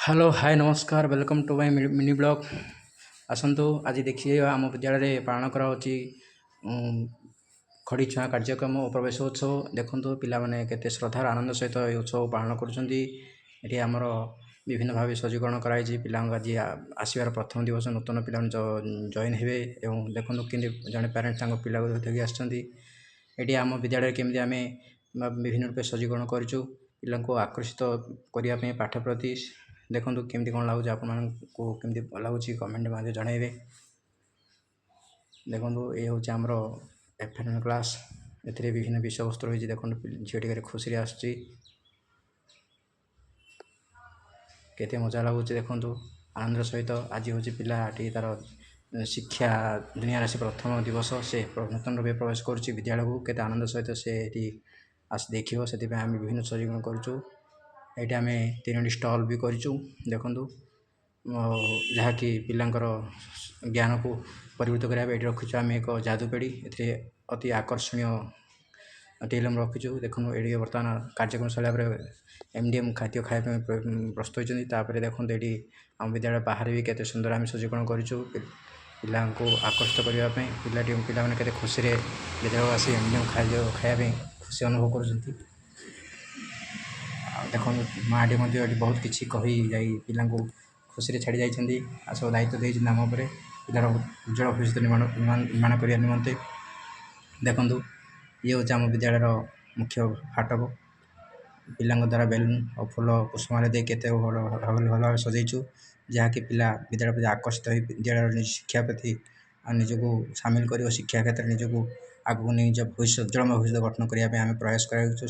Hello hi ନମସ୍କାର, welcome to my mini vlog. ଆସନ୍ତୁ ଆଜି ଦେଖିବା, ଆମ ବିଦ୍ୟାଳୟରେ ପାଳନ କରାହେଉଛି ଖଡ଼ି ଛୁଆଁ କାର୍ଯ୍ୟକ୍ରମ ଓ ପ୍ରବେଶ ଉତ୍ସବ। ଦେଖନ୍ତୁ, ପିଲାମାନେ କେତେ ଶ୍ରଦ୍ଧାର ଆନନ୍ଦ ସହିତ ଏହି ଉତ୍ସବ ପାଳନ କରୁଛନ୍ତି। ଏଠି ଆମର ବିଭିନ୍ନ ଭାବେ ସଜ୍ଜୀକରଣ କରାଯାଇଛି। ପିଲାଙ୍କ ଆଜି ଆସିବାର ପ୍ରଥମ ଦିବସ, ନୂତନ ପିଲାମାନେ ଜଏନ୍ ହେବେ ଏବଂ ଦେଖନ୍ତୁ କେମିତି ଜଣେ ପ୍ୟାରେଣ୍ଟ ତାଙ୍କ ପିଲାକୁ ଧରିକି ଆସିଛନ୍ତି। ଏଠି ଆମ ବିଦ୍ୟାଳୟରେ କେମିତି ଆମେ ବିଭିନ୍ନ ରୂପେ ସଜ୍ଜୀକରଣ କରିଛୁ ପିଲାଙ୍କୁ ଆକର୍ଷିତ କରିବା ପାଇଁ ପାଠ ପ୍ରତି। ଦେଖନ୍ତୁ କେମିତି କ'ଣ ଲାଗୁଛି ଆପଣମାନଙ୍କୁ, କେମିତି ଲାଗୁଛି କମେଣ୍ଟ ମାଧ୍ୟମରେ ଜଣାଇବେ। ଦେଖନ୍ତୁ, ଏ ହେଉଛି ଆମର ଏଫ୍ କ୍ଲାସ୍। ଏଥିରେ ବିଭିନ୍ନ ବିଷୟବସ୍ତୁ ରହିଛି। ଦେଖନ୍ତୁ, ଝିଅଟି କେତେ ଖୁସିରେ ଆସୁଛି, କେତେ ମଜା ଲାଗୁଛି ଦେଖନ୍ତୁ ଆନନ୍ଦର ସହିତ। ଆଜି ହେଉଛି ପିଲାଟି ତାର ଶିକ୍ଷା ଦୁନିଆରେ ଆସି ପ୍ରଥମ ଦିବସ। ସେ ନୂତନ ରୂପେ ପ୍ରବେଶ କରୁଛି ବିଦ୍ୟାଳୟକୁ। କେତେ ଆନନ୍ଦ ସହିତ ସେ ଏଠି ଆସି ଦେଖିବ, ସେଥିପାଇଁ ଆମେ ବିଭିନ୍ନ ସଜ୍ଜୀକରଣ କରୁଛୁ। ଏଇଠି ଆମେ ତିନୋଟି ଷ୍ଟଲ୍ ବି କରିଛୁ, ଦେଖନ୍ତୁ, ଯାହାକି ପିଲାଙ୍କର ଜ୍ଞାନକୁ ପରିବୃତ୍ତ କରିବା ପାଇଁ। ଏଠି ରଖିଛୁ ଆମେ ଏକ ଯାଦୁପେଡ଼ି। ଏଥିରେ ଅତି ଆକର୍ଷଣୀୟ ଟିଲମ ରଖିଛୁ। ଦେଖନ୍ତୁ, ଏଠି ବର୍ତ୍ତମାନ କାର୍ଯ୍ୟକ୍ରମ ସରିଲା ପରେ ଏମ୍ ଡି ଏମ୍ ଖାଦ୍ୟ ଖାଇବା ପାଇଁ ପ୍ରସ୍ତୁତ ହୋଇଛନ୍ତି। ତାପରେ ଦେଖନ୍ତୁ, ଏଠି ଆମ ବିଦ୍ୟାଳୟ ବାହାରେ ବି କେତେ ସୁନ୍ଦର ଆମେ ସଜ୍ଜୀକରଣ କରିଛୁ ପିଲାଙ୍କୁ ଆକର୍ଷିତ କରିବା ପାଇଁ। ପିଲାମାନେ କେତେ ଖୁସିରେ ବିଦ୍ୟାଳୟକୁ ଆସି ଏମ୍ ଡି ଏମ୍ ଖାଦ୍ୟ ଖାଇବା ପାଇଁ ଖୁସି ଅନୁଭବ କରୁଛନ୍ତି। ଆଉ ଦେଖନ୍ତୁ, ମାଆଟି ମଧ୍ୟ ଏଠି ବହୁତ କିଛି କହି ଯାଇ ପିଲାଙ୍କୁ ଖୁସିରେ ଛାଡ଼ି ଯାଇଛନ୍ତି ଆଉ ସବୁ ଦାୟିତ୍ୱ ଦେଇଛନ୍ତି ଆମ ଉପରେ ପିଲାର ଉଜ୍ଜଳ ଭବିଷ୍ୟତ ନିର୍ମାଣ କରିବା ନିମନ୍ତେ। ଦେଖନ୍ତୁ, ଇଏ ହେଉଛି ଆମ ବିଦ୍ୟାଳୟର ମୁଖ୍ୟ ଫାଟକ। ପିଲାଙ୍କ ଦ୍ୱାରା ବେଲୁନ୍ ଆଉ ଫୁଲ ପୁଷ୍ପମାଲ୍ୟ ଦେଇ କେତେ ଭଲ ଭଲ ଭାବେ ସଜେଇଛୁ, ଯାହାକି ପିଲା ବିଦ୍ୟାଳୟ ପ୍ରତି ଆକର୍ଷିତ ହୋଇ ବିଦ୍ୟାଳୟର ଶିକ୍ଷା ପ୍ରତି ଆଉ ନିଜକୁ ସାମିଲ କରିବ, ଶିକ୍ଷା କ୍ଷେତ୍ରରେ ନିଜକୁ ଆଗକୁ ନେଇ ନିଜ ଭବିଷ୍ୟତ ଉଜ୍ଜଳମୟ ଭବିଷ୍ୟତ ଗଠନ କରିବା ପାଇଁ ଆମେ ପ୍ରୟାସ କରାଯାଉଛୁ।